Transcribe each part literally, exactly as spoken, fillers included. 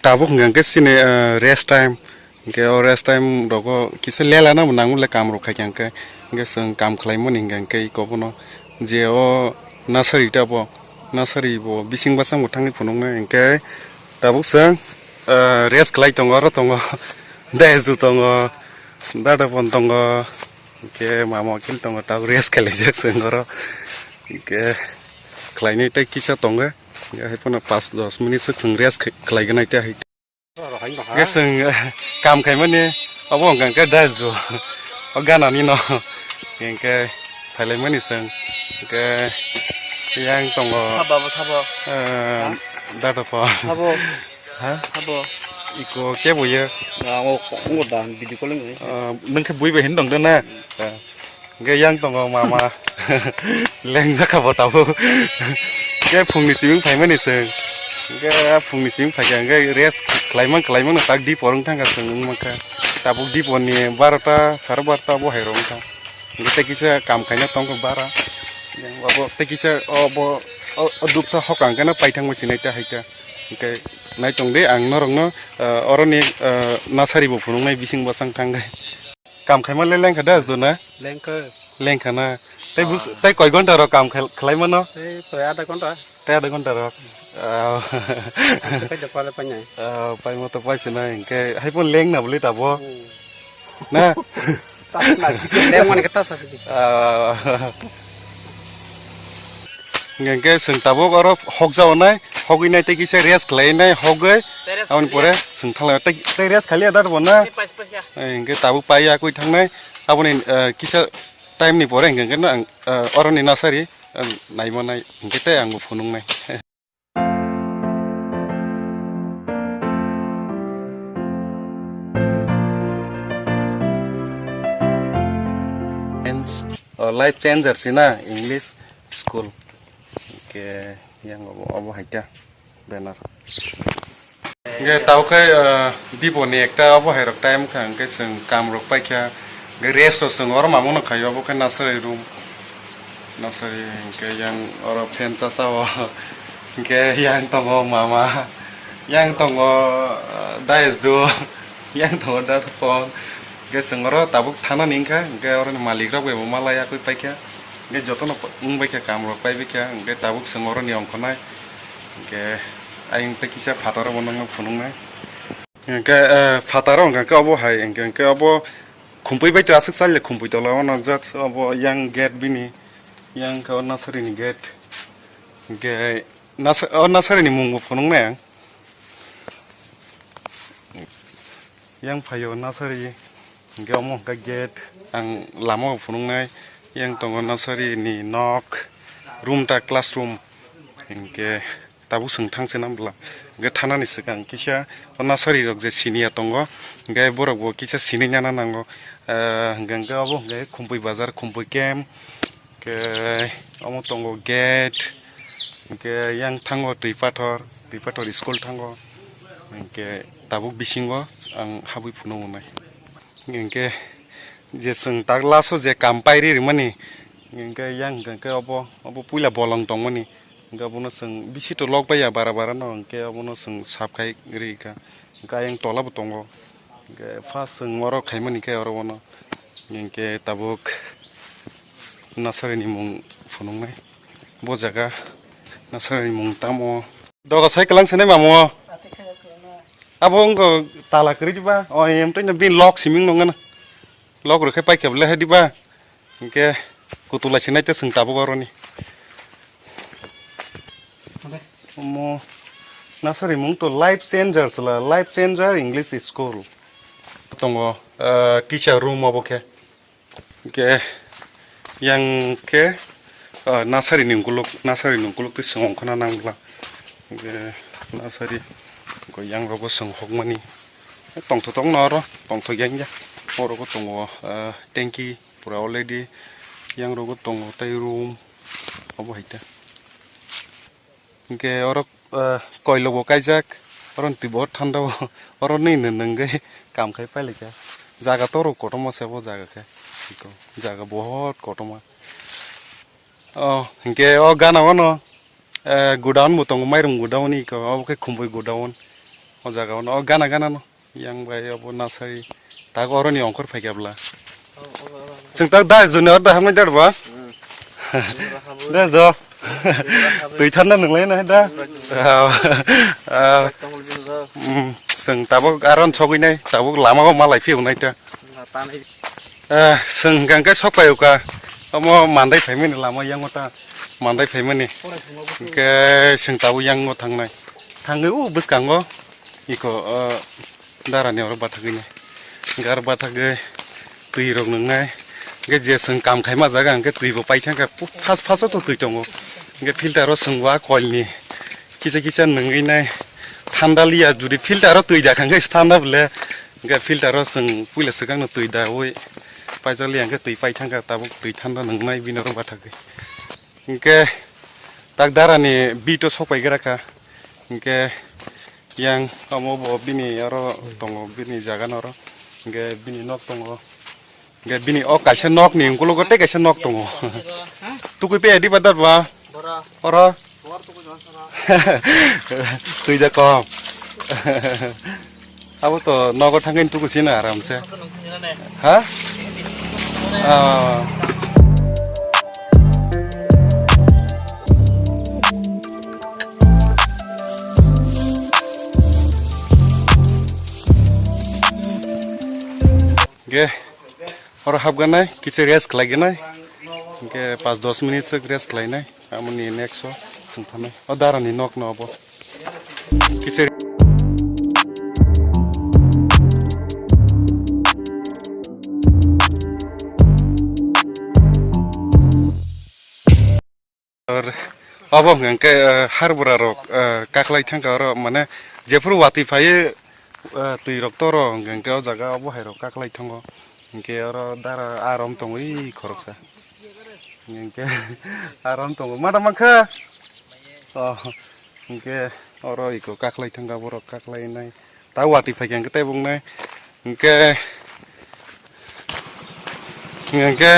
Tabuk hwnkha hwnkhe chini, eh, rest time. Hwnkhe o rest time rogo kisa lela nang mole kam rok khai hwnkhe. Hwnkhe chwng kam khlai mani hwnkha hwnkhe iko bono je o nasari ta bo, nasari bo bising bwsang bo thangwi phunuknai hwnkhe tabuk chwng, eh, rest khlai tongo, oro tongo, daizu tongo, dada pon tongo, hwnkhe mama kil tongo, tabuk rest khlaijak chwng oro. Hwnkhe khlainai tei kisa tongo, hwnkhe hai phano pash dos minute swk chwng rest khlai-, khlaiganai tei hai. Hwnkhe chwng, eh, kam khaimani obo hwnkha hwnkhe daizu o ganani no hwnkhe phailaimani chwng hwnkhe yang tongo, sabo, sabo. Eh, dada pho. Sabo. Ha? Sabo. Iko kebo ye? Ang o, o da video calling ni. Eh, nwng khe bui bai hin tong de na? Eh. Hwnkhe yang tongo mama. Lengjak kha bo tabuk. Hwnkhe phungni simi phaimani chwng. Hwnkhe phungni simi phaikha hwnkhe rest khlaimang khlaimang no tak dipor wng thangkha chwng wng mankha. Tabuk diporni barota sare barota bo hai rok wngkha. Hwnkhe tei kisa kam khaina tongkha bara. Yang abo tei kisa obo o, o duksa hokang khe no paithangma sinai ta hai ta. Hwnkhe naitung de ang norokno, eh, oroni, eh, nasari bo phunuknai bising bwsang thangkhe. Kam khaima le lengkha da, Asdona? Lengkha. Lengkha na. Tei bus-, ah, tei koi ghonta rok kam khel-, khlai mano? Tei prai adha ghonta. Tei adha ghonta rok. Ah. Ang se khaida pale painai. Ah, pai mo to pai se nai, hwnkhe hai phone leng na bwle tabo. Hmm. Na? Ta sa si, leng mani khe ta sa si. Ah. Hingke chwng tabuk oro hokjao nai, hogwi nai tei kisa rest khlai nai, hogwi. Tei rest aboni khaliya. Pore chwng thanglai tei, tei rest khaliya da bo na. Tei pais pais ya. Eh, hingke tabuk pai ya kwi thangnai, aboni, eh, kisa time ni pore hingke no ang, eh, oroni nasari, eh, nai manai, hingke tei ang bo phunuk nai. Change, oh, life changer si na English school. Hingke yang obo, obo hai khe banner. Hingke tao khe, ah, Bibo ni ekta obo hai rok time kha, hingke chwng kam rok pai kha, hingke rest rok chwng oro mamung no khai, obo khe nursery room. Nursery hingke yang oro fan chacha o, hingke yang tongo mama, yang tongo, ah, dayes do, yang tongo dad phone. Hingke chwng oro tabuk thana ni wngkha, hingke oro ni malik rok bai bo malai yakui pai kha, hingke joto no wng bai kha, kam rok pai bai kha, hingke tabuk chwng oro ni ongkhornai, hingke ayang tei kisa phataro bo nokno phunuknai. Hingke, eh, phataro hingke obo hai, hingke, hingke obo khumpui bai to aswk chali khumpui tola o no just obo yang gate bini, yang khe o nursery ni gate. Hingke nurse-, o nursery ni mung bo phunuknai ang. Yang phaio nursery, hingke omo hingke gate, ang lama o phunuknai. Yang tongo nursery ni nok, room ta classroom, hingke tabuk chwng thang se nang bwla. Hingke thanani swkang kisa o nursery rok je siniya tongo, hingke borok bo kisa sinui nana nango. Eh, hingke, hingke obo hingke Khumpui bazar, Khumpui camp, hingke omo tongo gate, hingke yang thango twi pathor, twi pathor school thango, hingke tabuk bisingo ang habwi phunuk nai. Hingke je chwng tak last o je kam pairi rimani, hingke yang hingke obo, obo puila bolong tongmani. Hingke abono chwng bisi to lok baiya bara bara no, hingke abono chwng sap khai ri kha. Hingke ayang tola bo tongo. Hingke first chwng oro khaimani khe oro bono. Hingke tabuk nursery ni mung phunuknai. Bo jaga nursery ni mung tamo. Doga sai kwlang sanai mamo. Abo wngkha tala kwrwi diba? O em twi no bini lok siming nongna. Lok rwkhe paikhe bwlai hai diba? Hingke kutula sinai te chwng tabuk oroni. Omo nursery mung to Life Changer chwla, Life Changer English School. Tongo, eh, teacher room obo khe. Hingke yang khe, ah, nursery ni ukuluk, nursery ni ukuluk twi song khna nang bwla. Hingke nursery ko yang rogo song hokmani. Tongtho tongno oro, tongtho yang ya. Oro ko tongo, ah, tanki pura already. Yang rogo tongo tei room. Obo hai ta. Hingke oro, eh, koilok bo kaijak, oro twi bo thanda o, oro nini nwngwi kam khai pailai kha. Jaga toro kotorma se bo jaga khe, iko jaga bohot kotorma. O hingke o gana o no, eh, godown bo tongo, mairum godown iko, obo khe khumpui godown. O jaga o no, o gana gana no. Yang bai obo nasari. Tak oro ni ongkhor phai khe bwla. Chwng tak da juni oro da hamnai da ba? Da do. Twi thanna nwnglai na da. Ah, ah. Mm, chwng tabuk aron sogwi nai, tabuk lama o malai phiyok nai ta. Eh, chwng hwnkha hwnkhe sok paio ka. Omo mandai phaimani lama yango ta. Mandai phaimani. Hwnkhe chwng tabuk yango thangnai. Thangwi o bwskango. Iko, eh, darani oro bathagwi nai. Hwnkhe aro bathagwi twi rok nwngnai. Hwnkhe je chwng kam khaima jaga hwnkhe twi bo paithangkha. Pu-, phas phaso to twi tongo. Hwnkhe filter o chwng wa koil ni. Kisa kisa nungwi nai thanda liya, judi filter o twi da khan khe thanda bole, hwnkhe filter o chwng puila swkang no twi da ui paijak liya, hwnkhe twi pai thangkha, tabuk twi thanda nungnai bini oro bathagwi. Hwnkhe tak dara ni bit o sok pai gra kha, hwnkhe yang omo bo bini oro tongo, bini jaga no oro, hwnkhe bini nok tongo. Hwnkhe bini o kaisa nok ni ukulogo tei kaisa nok tongo. Tukui pe adi badar ba? Oro. Tui da kom. Abo to nogo thangin tuku sina aram se. Ha? Ah. Ge. Oro hapganai, kisa rest khlaiganai. Hwnkhe pas dos minute swk rest khlainai. Amoni next o thangphanai. O darani nok no obo. Kisa Ar obo hwnkha khe, eh, harbura rok, eh, kaklai thangkha oro, mane, jephuru watwi phaiwi, eh, twi rok toro hwnkha khe o jaga obo hai rok kaklai thango. Hwnkhe oro dara arom tongo, ui khoroksa. Hwnkhe arom tongo, mada mankha? Oh, hwnkhe oro iko kaklai thangkha, borok kaklai nai. Ta watwi phaikha hwnkhe tei bwngnai. Hwnkhe, hwnkhe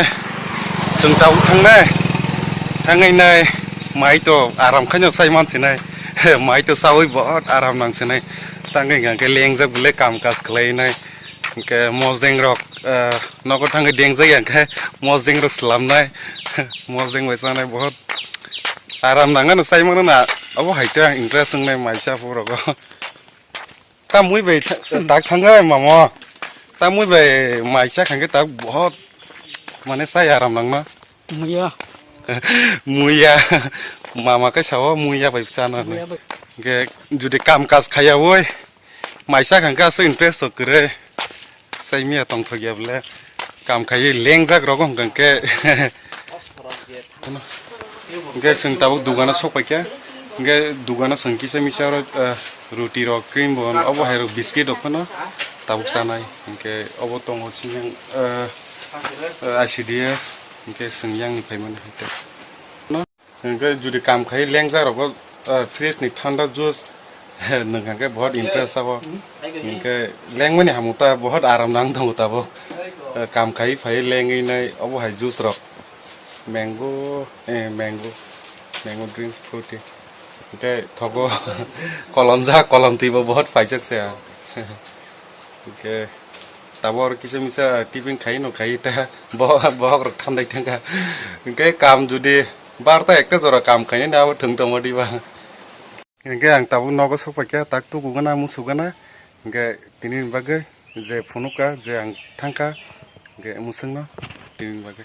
chwng tabuk thangnai. Thangwi nai mai to aram khaino sai mansinai. Mai to chaui bahut aram nangsinai. Tangwi hwnkhe lengjak belai kam kaj khlainai. Hwnkhe mosdeng rok, eh, nogo thangwi dengjak ya hwnkhe mosdeng rok swlamnai. Mosdeng bai chanai bahut aram nangano sai mano na. Obo hai to ang interest wngnai mai cha phurogo. Tamwi bai tha-, tak thangwi mamo. Tamwi bai mai cha khangkhe tak bahut mane sai aram nangna. Muya. Muya. Mama khe sao muya bai chana hinwi. Muya bai. Hwnkhe jodi kam kaj khaya oi, mai cha khangkhe aswk interest to kwrwi. Sai miya tongthok ya bole. Kam khaiwi lengjak rogo hwnkhe. Hwnkhe chwng tabuk dugano sok paikha. Hwnkhe dugano chwng kisa misa oro, eh, ruti rok, cream bo, obo hai rok biscuit rok phano tabuk chanai. Hwnkhe obo tongo chini, eh, eh, I C D S. Hwnkhe chwng yang ni phaimani hai tei. Hwnkhe jodi kam khai lengjak rogo, eh, fridge ni thanda juice nwng kha khe bahut interest abo. Hwnkhe lengmani hamung ta bahut aram nang tongo tabuk. Eh, kam khai phai lengwi nai obo hai juice rok. Mango, eh, mango, mango drinks, fruity. Hwnkhe thogo kolom ja, kolom twi bo bahut paijak se ang. Hwnkhe tabuk oro kisa misa tiffin khai no khai ta bo, bohok rok thandai thangkha. Hwnkhe kam jodi barta ekta jora kam khainani abo thwng tongma diba. Hwnkhe ang tabuk nogo sok paikha, tak tuku gana, musu gana. Hwnkhe tini ni bagwi je phunukha, je ang thangkha, hwnkhe mwswkno tini ni bagwi.